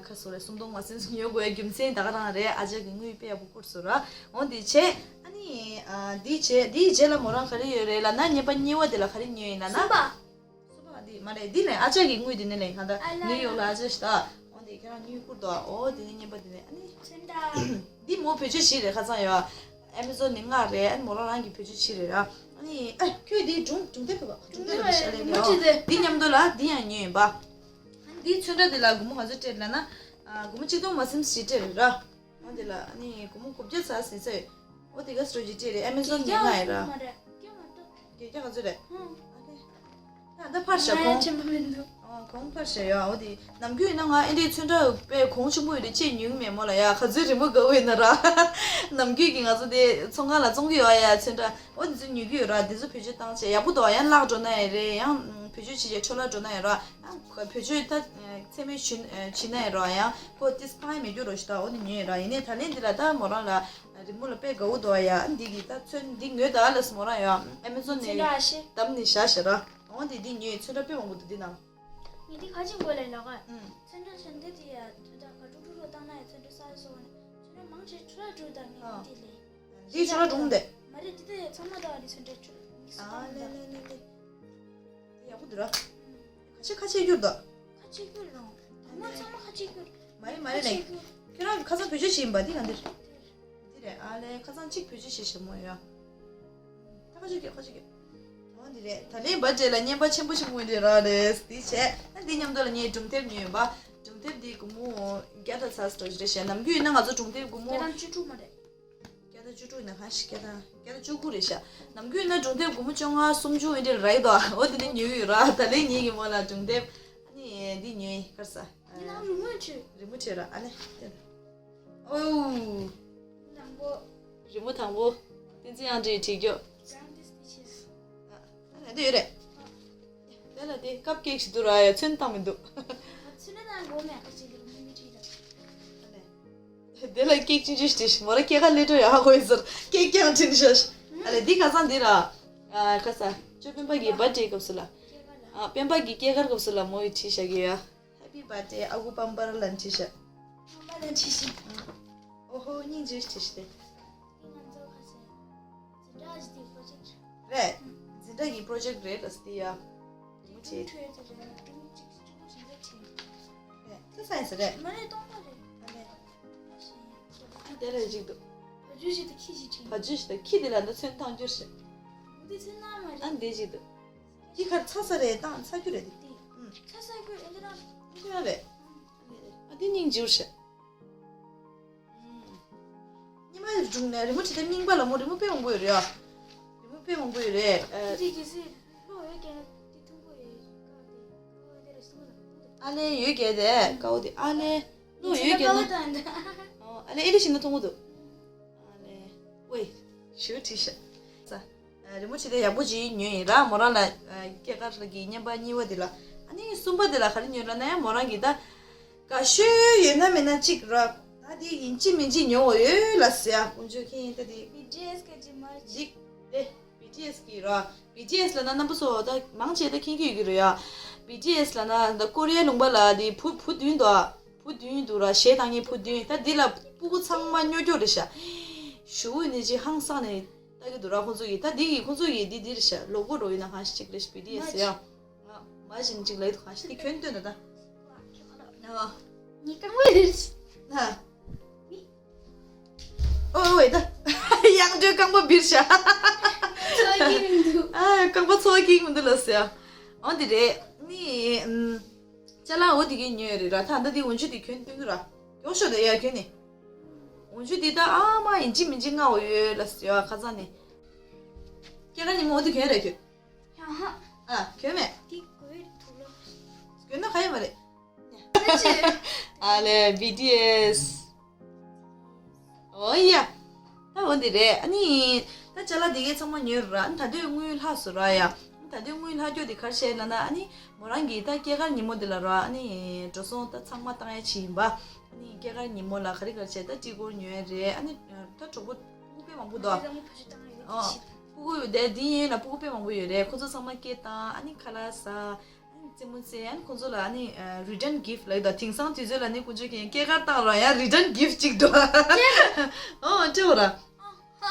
ཁ་སོ་རེ་སུམ་སྟོང་མ་ཟིན་ཉོ་དགོས་ཡ་རྒྱུ་མཚན་ད་ག་རང་རེད། ཨ་ཅག་གི་དངུལ་དཔེ་ཡག་པོ་བསྐུར་སོང་ར། འོ་འདི་བྱས་ཨ་ནི་འདི་བྱས་འདིའི་རྗེས་ལ་མོ་རང་ག་རེ་ཡོད་རེད་ལབ་ན་བརྙན་པ་གཉིས་པ་དེ་ལ་ག་རེ་ཉོས་ཡིན་ལབ་ན། གསུམ་པ། གསུམ་པ་ མ་རེད། འདི་ལས་ཨ་ཅག་གི་དངུལ་འདི་ནས་ལེན་གང་ལྟར་ཨ་ལ་ནིའུ་ཡོག་ལ་ཨ་ཅག་ཞིག་ད། འོ་འདི་ཁྱེད་རང་དངུལ་བསྐུར་དོ། འོ་འདི་ནས་རྔན་པ་འདི་ནས་ཨ་ནི་ཚོན་ཁྲ། འདི་མོ་བེད་སྤྱོད་བྱེད་རེད། ཁ་སང་ཡོད། ཨེ་མེ་ཛོན་ནས་མངགས་རེད། ཨ་ནི་མོ་རང་རང་གིས་བེད་སྤྱོད་བྱེད་རེད་ར། ཨ་ནི་ཨ་ཁྱོད་འདི་སྒྲུང་སྒྲུང་དེབ་ཕེབས་པ། སྒྲུང་དེབ་ལ་ཤ་ལས་རེད། འོ་འདི་མཉམ་དུ་ལ་འདི་ཡང་ཉོས་ཡིན་པ། འདིའི་ཚོན་ཁྲ་འདི་ལ་སྒོར་མོ་ག་ཚོད་སྤྲད་ལབ་ན། ཨ་སྒོར་མོ་གཅིག་སྟོང་མ་ཟིན་ཞིག་སྤྲད་རེད་ར། འོ་དེ་ལ་ཨ་ནི་སྒོར་མོ་དགུ་བརྒྱ་ཙམ་ཟིན་ཚེ། འོ་དེ་ག་སི་ཊོར་ཇི་སྤྲད་རེད། ཨེ་མེ་ཛོན་ནས་མངགས་ཡིན་ར། མ་རེད། བརྒྱ་མ་གཏོགས། བརྒྱད་བརྒྱ་ག་ཚོད་རེད། ཧུང་། ཨ་ད་ད་ཕར་བཞག་ང་གོང་། ཆེན་པོ་མི་འདུག་ཨོ་གོང་ཕར་བཞག་ཡོད། འོ་དེ་ནམ་རྒྱུན་ཡིན་ན་ང་ཨེ་འདྲའི་ཚོན་ཁྲ་དཔེ་གོང་ཆེན་པོ་ཡོད་རེད། ཅེས་ཉོས་མེད་མོ་ལ་ཡ། ག་ཚོད་རི་མོ་དགའ་བོ་ཡིན་ན་ར། ནམ་རྒྱུན་གྱི་ང་ཚོ་དེ་ཚོང་ཁང་ལ་བཙོང་གི་ཡོད་ཡ། ཚོན་ཁྲ་འོ་དེ་ཚོ་ཉོ་གི་ཡོད་ར། དེ་ཚོ་བེད་སྤྱོད་བཏང་བྱས་ཡག་པོ་འདུག་ཡང་བརླག་འགྲོ་ན་ཡང་རེད། ཡང་བེད་སྤྱོད་བྱེད་བྱས་འཕྲོ་བརླག་འགྲོ་ན་ཡང་ར། ཡང་བེད་སྤྱོད་ད་ཚད་མེད་བྱེད་བྱེད་ན་ཡང་ར། ཡང་ཁོ་ཏིས་ཕ་ཡ་མེད་རྒྱུ་རོ་ཞིག་ད། འོ་དེ་ཉོས་ཡོད་ར། ཡིན་ནའི་ད་ལན་འདི་ལ་ད་མོ་རང་ལ། རི་མོ་ལ་དཔེ་དགའ་བོ་འདུག་ཡ། འདི་གི་ད་ཚོན་འདི་ངོས་ད་ལ་སི་མོ་རང་ཡ་ཨེ་མེ་ཛོན་ནས་ཚོན་ཁྲ་ཨ་ཤེ། བདམས་ནས་བཞག་ཤག་ར། འོ་འདི་འདི་ཉོས་ཚོན་ཁྲ་དཔེ་མང་པོ་འདུག་འདི་ནང་། ངས་འདི་ག་ཅིག་དགོས་ལས་ལོག་ག་ཨུམ། ཚོན་ཁྲ་ཤ་འདི་དེ་ཡ་ཚོན་ཁྲ་ག་དཀྲུག་དཀྲུག་རོ་བཏང་ན་ཡ་ཚོན་ཁྲ་ས་སོ་ནས་ཚོན་ཁྲ་མང་ཆེ་ཁྲུ་ར་དཀྲུག་བཏང་ངས་ཨ། འདི་ལས། འདི་ཁྲུ་ར་དཀྲུག་འདི། མ་རེད་འདི་དེ་ཚང་མ་ད་འདི་ཚོན་ཁྲ་ཁྲུ་མིག་སུ་ཨ་བཏང་ལེ་ད། ལེ་ལེ་ལེ། ཡག་པོ་འདུག་ར། ཁ་ཤས་ཁ་ཤས་བསྒྱུར་དང་། ཁ་ཤས་བསྒྱུར་རོ། དང་མ་ཚང་མ་ཁ་ཤས་བསྒྱུར། མ་རེད་མ་རེད་ཁ་ལེ། ཤས་བསྒྱུར། ཁྱོད་རང་གི་ཁ་སང་བེད་སྤྱོད་བྱས་ཡིན་པ་འདི་ག་འདིར། འདི་རེད་ཨ་ལེ། ཁ་སང་གཅིག་བེད་སྤྱོད་བྱས་ཞེ་མོ་ཡོད། ད་ཁ་ཤས་ཀྱི་ཁ་ཤས་ཀྱི། འོ་འདི་རེད། ད་ལན་བར་རྗེས་ལ་རྔན་པ་ཆེན་པོ་ཆེན་པོ་འདི་རག་རེད། འདི་བྱས་ན་འདི་མཉམ་དུ་ལ་ངས་སྒྲུང་དེབ་ཉོས་ཡིན་པ། སྒྲུང་དེབ་འདི་སྒོར་མོ་བརྒྱ་དང་ཚ་ཙམ་རེད་བཤད། ནམ་རྒྱུན་ཡིན་ན་ང་ཚོ་སྒྲུང་དེབ་སྒོར་མོ་བརྒྱ་དང་བཅུ་དྲུག་མ་རེད། བརྒྱ་དང་བཅུ་དྲུག་ཡིན་ན་གང་ཞིག་བརྒྱ་དང་བརྒྱ་དང་བཅུ་དགུ་རེད་ཤག་ནམ་རྒྱུན་ཡིན་ན་སྒྲུང་དེབ་སྒོར་མོ་བཅོ་ལྔ་སུམ་ཅུ་ཨེ་འདྲ་རག་གི་འདུག་འོ་དེ་ནི་ཉོས་ཡོད་ར། ད་ལན་ངེད་ཀྱི་མོ་ལ་སྒྲུང་དེབ་ཨ་ནི་འདི་ཉོས་ཡིན། ག་རེ་ཟ། ངའི་ནང་རི་མོ་བྲིས། རི་མོ་བྲིས་ར་ཨ་ལེ། ཨོའུ། དང་པོ། རི་མོ་དང་པོ། བསྟན་འཛིན་དབྱངས་སྒྲོན་བྲིས་རྒྱུ། ཨ་འདི་ཡོད་རེད། དེ་ལ་དེ་ཀབ་ཀེག་ཞིག་འདུག་ར་ཡ། ཚོན་བཏང་མི་འདུག་ཚོན་ན་ན་འགོ་མེད་ཁ་ཅིག་གི་རི་མོ་མི་བྲིས་ར། དེ་ལ་ཀེག་ཅིག་ཅིག་བྲིས། མོ་ར་སྐྱེས་སྐར་སླེབས་འགྲོ་ཡ་ཧ་གོ་ཡིན་ཟེར་ཀེག་ཀྱང་བྲིས་ནས་བཞག་ཨ་ལེ་འདི་ཁ་སང་འདི་ར། ཨ་ཁ་ས་ཅོ་སྤེན་པ་གི་བར་ཌེ་སྐབས་སུ་ལ། ཨ་སྤེན་པ་གི་སྐྱེས་སྐར་སྐབས་སུ་ལ་མོ་ཡི་བྲིས་བཞག་གི་ཡ། Happy birthday ཨ་ཁུ་སྤེན་པ་ར་ལབ་བྲིས་བཞག་སྤེན་པ་ལབ་བྲིས་བཞག་ཨོ་ཧོ་སྙིང་རྗེ་བྲིས་བཞག་འདི་ང་ཚོ་ཁ་སང་འཛིན་གྲྭ་ཞིག་འདི་པོ་ཅིག་རེད། འཛིན་གྲྭ་གི་པོ་རོ་ཇེག་རེད་ལ་སི་ཡ། མི་ཆེ། ཁྲུང་ཁྲུང་ཡོད་ཚད་རེད། ཁྲུང་ཁྲུང་གཅིག་ཁྲུང་ཁྲུང་གཞན་པ་ཆེ། རེད། དེ་སའེན་སི་རེད། མ་རེད་སྟོང་པ་རེད། ཨ་ལེ། ཨ་དེ་ལ་གཅིག་འདུག་བ་ཇུ་ཞིག་དང་ཁྱི་ཞིག་བྲིས། བ་ཇུ་ཞིག་དང་ཁྱི་དེ་ལ་འདི་ཚོན་བཏང་རྒྱུ་རེད། འོ་དེ་ཚོན་ནང་མ་རེད། ཨ་འདི་གཅིག་འདུག་ཁྱི་ཁར་ཚ་ས་རེད། བཏང་ཚ་རྒྱུ་རེད་དེ། དེ། ཨུམ། ཚ་ས་རྒྱུ་ཨེ་འདི་རང་། ཁྱི་རང་རེད། ཨ་འདི་སྙིང་རྗེ་པོ་རེད། ཉི་མ་སྒྲུང་ནས་རི་མོ་བྲིས་ཏེ་རྙིང་པ་ལ་མོ་རི་མོ་དཔེ་མང་པོ་ཡོད་རེད་ཡ། རི་མོ་དཔེ་མང་པོ་ཡོད་རེད། ཨ། དེ་གལ་སྲིད་བློ་ཡོད་ཀྱང་དེ་མཐོང་གི་ཡོད་ཀ་དེ་ཀ་བོ་དེ་རེད་སོང་ལ། ཨ་ལེ་ཡོད་ཀྱང་དེ་ཀ་བོ་དེ་ཨ་ལེ་བློ་ཡོད་ཀྱང་ན། ཨ་ལེ་ཨེ་ལེ་ཞིག་ན་མཐོང་གི་འདུག་ཨ་ལེ་ཝེ་ཞུ་ཁྲིད་ཤག་རི་མོ་བྲིས་ཏེ་ཡག་པོ་ཅིག་ཉོས་ཡིན་ར། མོ་རང་ལ་སྐྱེས་སྐར་གྱི་རྔན་པ་གཉིས་པ་དེ་ལ། ཨ་ནི་གསུམ་པ་དེ་ལ་ག་རེ་ཉོས་ར་ན་ཡང་མོ་རང་གིས་ད་དགའ་ཤོས་ཡོད་ན་མེད་ན་གཅིག་ར། ད་དེ་ཡིན་གཅིག་མིན་གཅིག་ཉོ་འོ་ཡོད་ལ་ཟེར་ཡ། དཀོན་མཆོག་མཁྱེན། ད་དེ་བི་ཊི་ཨེས་གི་ཇི་མར་ཅི་འདི་དེ་བི་ཊི་ཨེས་གི་ར། བི་ཊི་ཨེས་ལ་ན་རྣམ་པ་ཚོ་ད་མང་ཆེ་ད་མཁྱེན་གྱི་ཡོད་ཀྱི་རེད་ཡ། བི་ཊི་ཨེས་ལ་ན་ད་ཀོ་རི་ཡ་ལུང་པ་ལ་དེ་བུ་བུ་བདུན་འདུག་བུ་བདུན་འདུག་ར། གཞས་བཏང་མཁན་བུ་བདུན། ད་འདི་ལ་སྤུ་གུ་ཚང་མ་སྨྱོ་སྐྱོ་རེད་ཤག་ཞུ་བོ་ནི་ཅི་ཧང་སང་ནས་ལྟ་གི་འདུག་ར། ཁོང་ཚོ་ཡིས་ད་འདི་གི་ཁོང་ཚོ་ཡིས་འདི་འདི་རེད་ཤག་ལོ་གོ་རོ་ཡིན་ན་གང་ཞིག་ཅིག་རེད་ཤག་བི་ཌི་ཨེས་ཡ། ང་མ་བཞིན་ཅིག་ལ་ཡི་དུ་གང་ཞིག་འདི་ཁྱོན་སྟོན་ད་ད། ཨ། ངའི་རྐང་པ་རེད། ན། ཨོ་ཝེ་ད། ཡང་འདྲའི་རྐང་པ་བིར་ཤག་ཚོ་གིས་མི་འདུག་ཨ་རྐང་པ་ཚོ་གིས་མི་འདུག་ལ་ཟེར། འོ་འདི་རེད་ནི། ཨམ། ཅ་ལག་འོ་དེ་གའི་ཉོས་རེད་ར། ད་ལྟ་དེ་འོན་ཆུ་དེ་གྱོན་སྟོན་གི་ར། མགྱོགས་ཤོག་དེ་ཡར་གྱོན་ནི། འོན་ཆུ་དེ་ད་ཨ་མ་ཡིན་གཅིག་མིན་གཅིག་མངགས་འོ་ཡོད་ལ་ཟེར་བ་ཁ་སང་ནས། སྐྱེས་སྐར་ཉིན་མོ་འོ་དེ་གྱོན་རེད་གྱོན། ཡང་ཧ། ཨ་གྱོན་མེད། དེ་གོས་ཐུག་ལོ། གྱོན་ན་ག་ཡོད་མ་རེད། ཨ་ལེ་བི་ཌི་ཨེས། ཨོ་ཡ། ད་འོ་འདི་རེད། ཨ་ནི། ད་ཅ་ལག་འདི་གའི་ཚང་མ་ཉོས་ར། ཨ་ནི་ད་དུང་དངུལ་ལྷག་སོང་ར་ཡ། ཨ་ནི་ད་དུང་དངུལ་ལྷག་རྒྱུ་དེ་ག་རེ་བྱས་ལབ་ན། ཨ་ནི་མོ་རང་གི་ད་སྐྱེས་སྐར་ཉིན་མོ་འདི་ལ་ར། ཨ་ནི་འགྲོ་སོང་ད་ཚང་མ་བཏང་ཡ་ཅིག་ཡིན་པ། ཨ་ནི་སྐྱེས་སྐར་ཉིན་མོ་ལ་ག་རེ་ག་རེ་བྱས། ད་ཊི་གོར་ཉོས་རེད། ཨ་ནི་ད་གྲོགས་པོ་སྤུ་གུ་དཔེ་མང་པོ་འདུག་ཨ་སྤུ་གུ་ཡོད་དེ་འདི་ཡིན་ལ་སྤུ་གུ་དཔེ་མང་པོ་ཡོད་རེད། ཁོ་ཚོ་ཚང་མ་སྐད་བཏང་། ཨ་ནི་ཁ་ལག་ཟ། རྩེད་མོ་རྩེ། ཨ་ནི་ཁོང་ཚོ་ལ་ཨ་ནི་རི་ཊན་གིཕ་ལབ་ཀྱི་འདུག་དེང་སང་དུས་ཚོད་ལ་ནི་དཀོན་མཆོག་མཁྱེན། སྐྱེས་སྐར་བཏང་ར་ཡང་རི་ཊན་གིཕ་གཅིག་འགྲོ། ཨོ་སྤྲད་འོ་ར།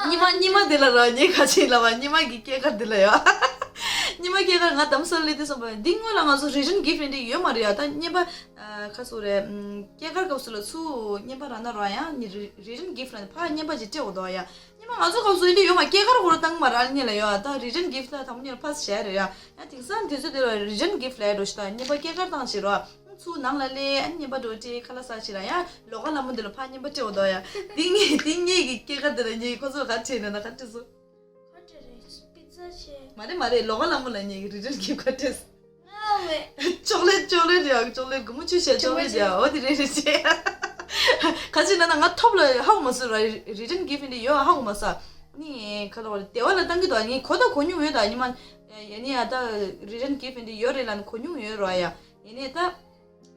ཉི་མ་ཉི་མ་འདི་ལ་ར་ངས་ག་ཅིག་ལབ་པ། ཉི་མ་གི་སྐྱེས་སྐར་འདི་ལ་ཡ། རྙིང་པ་སྐྱེས་སྐར་ང་དམ་སོལ་ལི་དེ་སོང་པ་འདི་སྔོན་ལ་ང་ཚོ་རི་ཊན་གིཕ་ཊི་འདི་ཡོད་མ་རེད་ཡ། ད་རྙིང་པ་ཁ་སོ་རེད། སྐྱེས་སྐར་སྐབས་སུ་ལ་ཚུ་རྙིང་པ་རག་ན་རོ་ཡང་ནི་རི་ཊན་གིཕ་ཊི་ལ་ཕ་རྙིང་པ་ཅིག་སྤྲད་འོ་དོ་ཡ། རྙིང་པ་ང་ཚོ་སྐབས་སུ་འདི་ཡོད་མ་སྐྱེས་སྐར་གོ་ར་བཏང་མ་རག་ཉེ་ལ་ཡོད་ད་རི་ཊན་གིཕ་ཊི་ལ་དམ་ཉེ་ལ་ཕ་སི་བྱས་རེད་ཡ། ཡང་དེང་སང་དུས་ཚོད་དེ་ལ་རི་ཊན་གིཕ་ཊི་ལ་རོ་ཞིག་ད་རྙིང་པ་སྐྱེས་སྐར་བཏང་ཞིག་རོ། ཚུ་ནང་ལ་ལས་ཨ་རྙིང་པ་འགྲོ་སྤྲད་ཁ་ལག་ཟ་ཞིག་ར་ཡང་ལོ་ག་ལ་མོ་འདི་ལ་ཕ་རྙིང་པ་སྤྲད་འོ་དོ་ཡ། འདི་ངས་འདི་ངས་ཀྱི་སྐྱེས་སྐར་འདི་ལ་ངས་ཁོ་ཚོ་ག་བྲིས་ན་ན་ག་བྲིས་སོ། ཁ་བྲིས་རེད། པི་ཛ་བྱས། མ་རེད་མ་རེད། ལོ་ག་ལ་མོ་ལ་ངས་རི་ཊན་གིཕ་ཊི་ག་བྲིས། ང་མེད། ཅོག་ལེ་ཊི་ཅོག་ལེ་ཊི་ཡ་ཅོག་ལེ་ཊི་གུ་མོ་ཆུ་བྱས་ཅོག་ལེ་ཊི་ཡ་འོ་དེ་རེད་རེད་བྱས། ག་ཅི་ན་ན་ང་ཐོབ་ལ་ཧ་གོ་མ་སོང་ར། རི་ཊན་གིཕ་ཊི་འདི་ཡོད་ཧ་གོ་མ་སོང་། ནི་ཁ་ལོ་བ་དེ་བ་ལ་བཏང་གི་འདུག་ངས་གོ་ད་གོ་མྱོང་ཡོད་ད་ཉི་མ། ཡ་ནི་ཡ་ད་རི་ཊན་གིཕ་ཊི་འདི་ཡོད་རེད་ལ་ནི་གོ་མྱོང་ཡོད་ར་ཡ། ཡ་ནི་ད།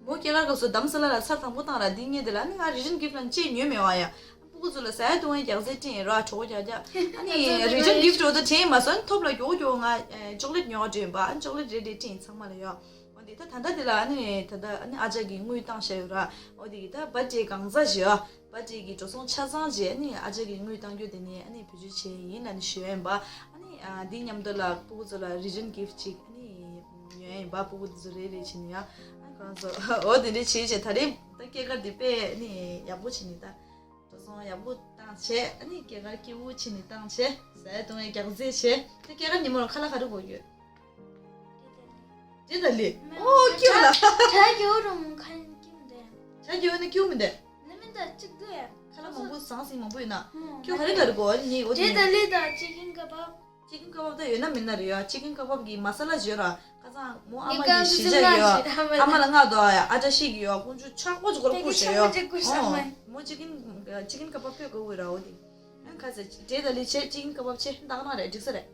མོ་སྐྱེས་སྐར་སྐབས་སུ་དམ་སི་ལ་ལ་ཚར་དང་པོ་བཏང་ར་འདི་ངས་དེ་ལ་ནི་ང་རི་ཊན་གིཕ་ཊི་ལ་ཅེས་ཉོས་མེད་བ་ཡ། སྤུ་གུ་ཚོ་ལ་ཟ་ཡ་བཏུང་བའི་རྒྱག་རྩེ་སྤྲིན་ར་གྲོགས་རྒྱག་རྒྱག་ཨ་ནི་རི་ཊན་གིཕ་ཊི་འོ་ད་དྲན་མ་སོང་ཐོབ་ལ་མགྱོགས་མགྱོགས་ང་ཅོག་ལེ་ཊི་ཉོ་བ་འགྲོ་ཡིན་པ་ཨ་ཅོག་ལེ་ཊི་རེ་རེ་སྤྲིན་ཚང་མ་ལ་ཡོད། འོ་འདི་ད་ད་ལྟ་འདི་ལ་ཨ་ནི་ད་ལྟ་ཨ་ནི་ཨ་ཅག་གིས་དངུལ་བཏང་བཞག་ཡོད་ར། འོ་འདི་གི་ད་བར་ཌེ་གང་ཟག་ཞིག་ཡོད། བར་ཌེ་གི་འགྲོ་སོང་ཆ་ཚང་རྗེས་ནི་ཨ་ཅག་གི་དངུལ་བཏང་རྒྱུ་དེ་ནི་ཨ་ནི་བེད་སྤྱོད་བྱས་ཡིན་ལ་ནི་ཞུ་ཡ་ཡིན་པ། ཨ་ནི་ཨ་འདི་མཉམ་དུ་ལ་སྤུ་གུ་ཚོ་ལ་རི་ཊན་གིཕ་ཊི་ཅིག་ཨ་ནི་ཉོ་ཡ་ཡིན་པ། སྤུ་གུ་དེ་ཚོ་རེ་རེ་བྱས་ནི་ཡ། ཨ་ཁོ་རང་ཚོ་འོ་དེ་འདྲས་བྱས་བྱས་ད་རེས་ད་སྐྱེས་སྐར་འདི་དཔེ་ཨ་ནི་ཡག་པོ་བྱས་ནི་ད་འགྲོ་སོང་ཡག་པོ་བཏང་བྱས་ཨ་ནི་སྐྱེས་སྐར་སྐྱིད་པོ་བྱས་ནི་བཏང་བྱས་ཟ་ཡ་བཏུང་ཡ་རྒྱག་རྩེ་བྱས་ད་སྐྱེས་སྐར་ཉིན་མོ་ལ་ཁ་ལག་ག་རེ་དགོས་ཡོད། འབྲས་དང་ལི། འོ་སྐྱིད་ལ། ཇ་རྒྱག་རུང་ཁ་སྐྱིད་མི་འདུག་ཡ། ཇ་རྒྱག་ནི་སྐྱིད་མི་འདུག་ནི་མི་འདུག་གཅིག་འདུག་ཡ། ཁ་ལག་མང་པོ་ཟང་ཟིང་མང་པོ་ཡོད་ན། ཁྱོད་ག་རེ་ག་རེ་དགོས་ཨ་ནི་ངས་འོ་དེ། འབྲས་དང་ལི་དང་ཅི་ཀིན་ཀ་བབ། ཅི་ཀིན་ཀ་བབ་ད་ཡོད་ན་མིན་ན་རེད་ཡ། ཅི་ཀིན་ཀ་བབ་གི་མ་ས་ལ་ཡོད་ར། ཁ་སང་མོ་ཨ་མ་གི་ཞི་ཇ་ཡོད། ཨ་མ་ལ་མངགས་འདུག་ཡ། ཨ་ཅག་ཤི་གི་ཡོད། ཀོང་ཇུ་ཆག་པོ་ཅིག་གོར་ཀུ་ཤེ་ཡོད། མོ་ཅི་ཀིན་ཅི་ཀིན་ཀ་བབ་ཕེབས་དགོས་ར་འོ་དེ། ཨ་ཁ་ས་འབྲས་དང་ལི་ཆེ་ཅི་ཀིན་ཀ་བབ་ཆེ་འདག་ན་རེད་འགྲིག་ས་རེད།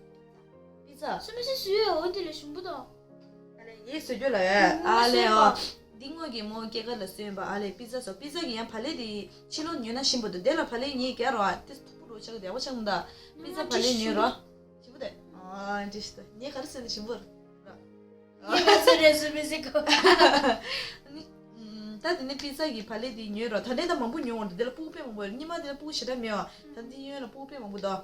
པི་ཛ། སུ་མི་སུ་སུ་ཡོད་འོ་དེ་ལས་ཞིམ་པོ་དང་། ཨ་ལས་ཡེ་བཟོ་རྒྱུ་ལ་ཡ། ཨ་ལས་ཨོ། འདི་དངོས་ཀྱི་མོ་སྐྱེས་སྐར་ལ་བཟོས་པ་ཨ་ལས་པི་ཛ་བཟོ། པི་ཛ་གི་ཡང་བག་ལེབ་དེ་ཕྱི་ལོགས་ཉོས་ན་ཞིམ་པོ་འདུག་དེ་ལ་བག་ལེབ་ངས་རྒྱག་རོགས་ཨ། དེ་མཐུག་པོ་རོ་ཆགས་དེ་ཡག་པོ་ཆགས་མི་འདུག་པི་ཛ་བག་ལེབ་ཉོས་རོགས། ཞིམ་པོ་དེ། ཨ་འདྲི་ཞིག་ད་ངས་ག་རེ་ཟེར་ན་ཞིམ་པོ་ར། ངས་མ་ཟེར་རེད་ཟེར་མི་ཟེར་གོ། ཨ་ནི། ད་དེ་ནས་པི་ཛ་གི་བག་ལེབ་དེ་ཉོས་རོགས། ད་ལྟའི་ད་མང་པོ་ཉོས་འོང་དེ་ལ་སྤུ་གུ་དཔེ་མང་པོ་ཡོད། སྔོན་མ་དེ་ལ་སྤུ་གུ་ཞེ་དྲག་མེད་བ། ད་འདི་ཉོས་ལ་སྤུ་གུ་དཔེ་མང་པོ་འདུག་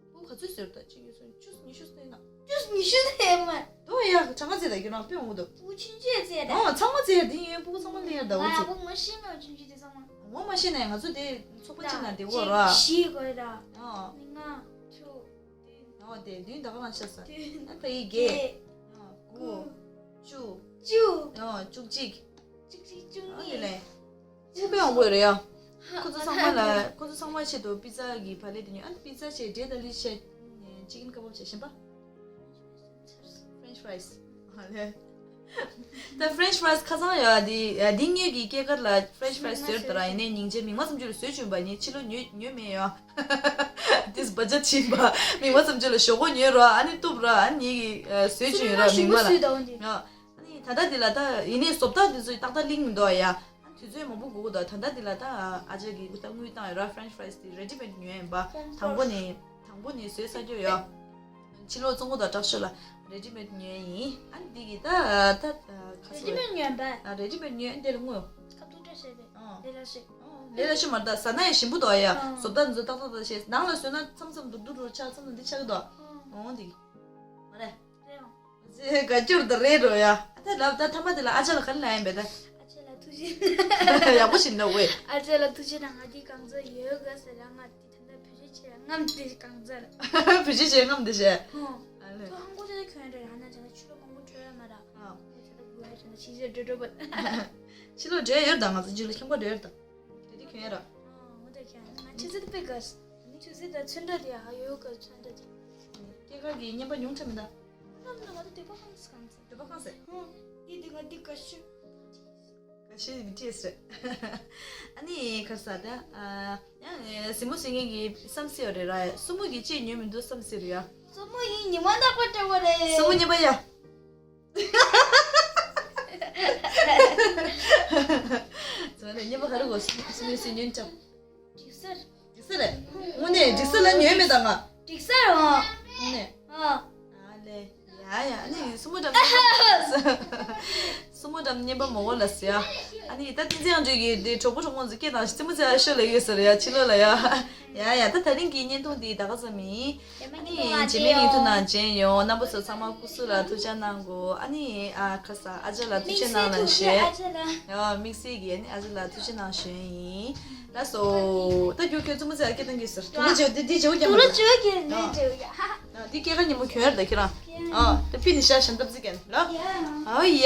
སྤུ་གུ་ག་ཚོད་ཟེར་ད་གཅིག་ཉིས་གསུམ་བཅུ་ཉི་ཤུ་ཟེར་ན། བཅུ་ཉི་ཤུ་ཟེར་མ། དོ་ཡ་གྲངས་ཀ་ཚད་ད་ཁྱོད་རང་དཔེ་མང་པོ་འདུག་སྤུ་གུ་ཆུང་ཆུང་ཚད་ད། ཨོ་ཚང་མ་ཚད་ཡ་འདི་ཡོད། སྤུ་གུ་ཚང་མ་ལེན་ཡ་ད་འོ་ང་ཚོད། སྤུ་གུ་མ་ཤེས་ན་ཆུང་ཆུང་དེ་ཚང་མ། ངོ་མ་ཤེས་ན་ཡང་ང་ཚོ་དེ་ཚོགས་པ་གཅིག་ནང་དེ་འོ་ར། བཞི་དགོས་ར། ཨོ། ལྔ། དྲུག་བདུན། ཨོ་དེ་བདུན་ད་ག་རང་ཆགས་ས། བདུན། ཨ་ཕ་ཡི་བརྒྱད། བརྒྱད། ཨོ་དགུ། དགུ། བཅུ། བཅུ། ཨོ་བཅུ་གཅིག་བཅུ་གཅིག་བཅུ་གཉིས། ཨ་དེ་ལས། ཨོ་དཔེ་མང་པོ་ཡོད་རེད་ཡ། ཁོ་ཚོ་ཚང་མ་ལ་ཁོ་ཚོ་ཚང་མ་ཆེད་དུ་པི་ཛ་གི་བག་ལེབ་དེ་ཉོས། ཨ་པི་ཛ་བྱས་འབྲས་དང་ལི་བྱས་ཅི་ཀིན་ཀ་བབ་བྱས་གཞན་པ། French fries། ཨ་ལས། ད་French fries་ཁ་སང་ཡ་འདི་འདི་ངེད་ཀྱི་སྐྱེས་སྐར་ལ་French fries་ཟོས་དོ་ར། ཡིན་ནའི་སྙིང་རྗེ་མིག་དམར་ཙམ་ཅིག་ལ་ཟོས་བྱུང་བ་ནི་ཕྱི་ལོ་ཉོས་ཉོས་མེད་ཡ། This budget་ཕྱིན་པ་མིག་དམར་ཙམ་ཅིག་ལ་ཞོག་ཁོག་ཉོས་ར། ཨ་ནི་གཏུབ་ར། ཨ་ནི་ངེད་ཀྱི་ཟོས་བྱུང་ཡོད་ར་མིག་དམར་ལ། ཨ་ནི་ད་ལྟ་འདི་ལ་ད་ཡིན་ནའི་བཟོ་ལྟ་འདི་ཚོ་ཏག་ཏག་ལིང་མི་འདུག་ཡ། དུས་ཚོད་མང་པོ་འགོར་གི་འདུག་ད་ལྟ་འདི་ལ་ད་ཨ་ཅག་གིས་ད་དངུལ་བཏང་ཡོད་ར། French fries་དེ་ready made་ཉོས་ཡིན་པ། དང་པོ་ནས་དང་པོ་ནས་བཟོས་ས་རྒྱུ་ཡོད། ཕྱི་ལོགས་བཙོང་གི་འདུག་དྲག་ཤོས་ལ་ready made་ཉོས་ཡིན། ཨ་ནི་འདི་གི་ད་ད་ཁ་སོ་ready made་ཉོས་པ། ཨ་ready made་ཉོས་འདི་ལ་དངུལ་ཁ་ཐུག་འདྲ་བྱས་པས། ཨ་ལས་ལ་ཤི། ཨ་ལས་ལ་ཤི་མ་རེད། ད་ཟ་ན་ཡང་ཞིམ་པོ་འདུག་ཡ། བཟོ་ལྟ་འཛོ་ཏག་ཏག་ཏག་བྱས་ནང་ལ་བཟོས་ན་མཚམས་མཚམས་འདུག་འདུག་འདུག་ཆགས་མཚམས་མཚམས་འདི་ཆགས་ཀྱི་འདུག་འོང་འདི་གི་མ་རེད། རེད་འོང་། ཅེས་དགའ་སྐྱོར་དང་རེད་འགྲོ་ཡ། ཨ་ད་ལབ་ད་ཐ་མ་དེ་ལ་ཨ་ཅག་ལ་ག་རེ་ལབ་ཡིན་པས་ད། ཨ་ཅག་ལ་ཐུགས་རྗེ། ཡག་པོ་ཞིག་འདུག་ཝེ། ཨ་ཅག་ལ་ཐུགས་རྗེ་དང་ང་འདི་གང་ཚ་ཡོད་ག་ཟེར་ལ་ང་འདི་ད་ལྟ་བེད་སྤྱོད་བྱེད་རྔམ་འདི་གང་ཚ་ལ། བེད་སྤྱོད་བྱེད་རྔམ་འདི་བྱས། ཧོ། ཨ་ལས། ཁོ་ཧང་གོ་ཅག་གྱོན་རེད་ཨ་ན་ཅག་ལ་ཕྱི་ལོགས་མང་པོ་འགྲོ་ཡ་མ་ར། ཨ། ཁོ་ཅག་ལ་དགོས་ཡ་ཅག་ལ་ཕྱི་ཚེ་འགྲོ་འགྲོ་བ། ཕྱི་ལོགས་འགྲོ་ཡ་ཡོད་ད་ང་ཚོ་འཇུ་ལ་ཁྱམས་པ་འགྲོ་ཡ་ད། དེ་དུས་ཁྱོད་ཡིན་ར། ཨ་འོ་དེ་ཁྱོད་ཡིན་ང་ཆུ་ཚོད་དེ་དཔེ་དགའ། ཆུ་ཚོད་དང་ཚོན་ཁྲ་དེ་ཨ་ཡོད་ག་ཚོན་ཁྲ་དེ། སྐྱེས་སྐར་གྱི་རྔན་པ་ཉུང་དྲགས་མི་འདའ། ཁོ་ན་མི་འདའ་ང་ཚོ་འདོད་པ་ཁང་སི་གང་ཚེ། འདོད་པ་ཁང་སི། ཧུང་། འདི་འདི་ང་འདི་དགའ་ཤོས། དགའ་ཤོས་འདི་ཊི་ཨེས་རེད། ཨ་ནི་ཁར་ས་ད་ཨ། ཡང་སྲིན་མོ་སྲིན་ངན་གྱི་བསམ་སྲིད་ཡོད་རེད་ར། སྲུ་མོ་གི་ཅི་ཉོས་མི་འདུག་བསམ་སྲིད་རེད་ཡ། སྲུ་མོ་ཡིན་ཉི་མ་ནག་པོ་འདྲ་བོ་རེད། སྲུ་མོ་རྙིང་པ་ཡ། ཚོ་ནས་རྙིང་པ་ག་རེ་གོ་སྲུ་མོ་སྲིན་ཉོན་ཅམ། འགྲིག་ས་རེད། འགྲིག་ས་རེད། དངོས་གནས་འགྲིག་ས་ལ་ཉོས་མེད་ད་ང་། འགྲིག་ས་རེད་འོང་། དངོས་གནས། ཨ། ཨ་ལེ། ཡ་ཡ་ནི་སྲུ་མོ་འདྲ་མ། བཙུན་མོ་འགྲམ་བསྙེན་པ་མོ་གོ་ལ་ཟེར་ཡ། ཨ་ནི་ད་བསྟན་འཛིན་དབྱངས་སྒྲོན་གྱིས་དེ་གྲོགས་པོ་གྲོགས་མོ་ཚོ་སྐད་བཏང་ཞིག་བཙུན་མོ་ཚོ་ཨ་ཤོ་ལ་ཡོད་ཟེར་ཡ་ཕྱི་ལོགས་ལ་ཡ། ཡ་ཡ་ད་ད་རིང་གི་བརྙན་ཐུང་འདི་ད་ག་ཙམ་ཡིན། ཨ་ནི་རྗེས་མའི་བརྙན་ཐུང་ནང་མཇལ་ཡོང་། རྣམ་པ་ཚོ་ཚང་མ་སྐུ་གཟུགས་ལ་ཐུགས་ཅག་གནང་དགོས། ཨ་ནི་ཨ་ཁ་ས་ཨ་ཅག་ལ་ཐུགས་ཆེ་གནང་ལ་ཞེས། ཡ་དམིགས་བསལ་གྱི་ཨ་ནི་ཨ་ཅག་ལ་ཐུགས་ཆེ་གནང་ཞུ་ཡ་ཡིན། ལགས་སོ། ད་རྒྱུ་ཁྱོད་བཙུན་མོ་ཚོ་ཨ་སྐད་གཏོང་གི་ཟེར། དུ་ལ་བྱོས་དེ་དེ་བྱེད་འོ་རྒྱ་མ་དུ་ལ་བྱོས་ཀྱི་ལས་བྱེད་འོ་ཡ། ཨ་འདི་སྐྱེས་ཁ་ཉིན་མོ་གྱོན་ཡར་ད་ཁྱེད་རང་། ཨ་ད་པི་ནི་ཤ་ཞན་ཏབ་ཙི་ཀན་ལ། ཨོ་ཡ།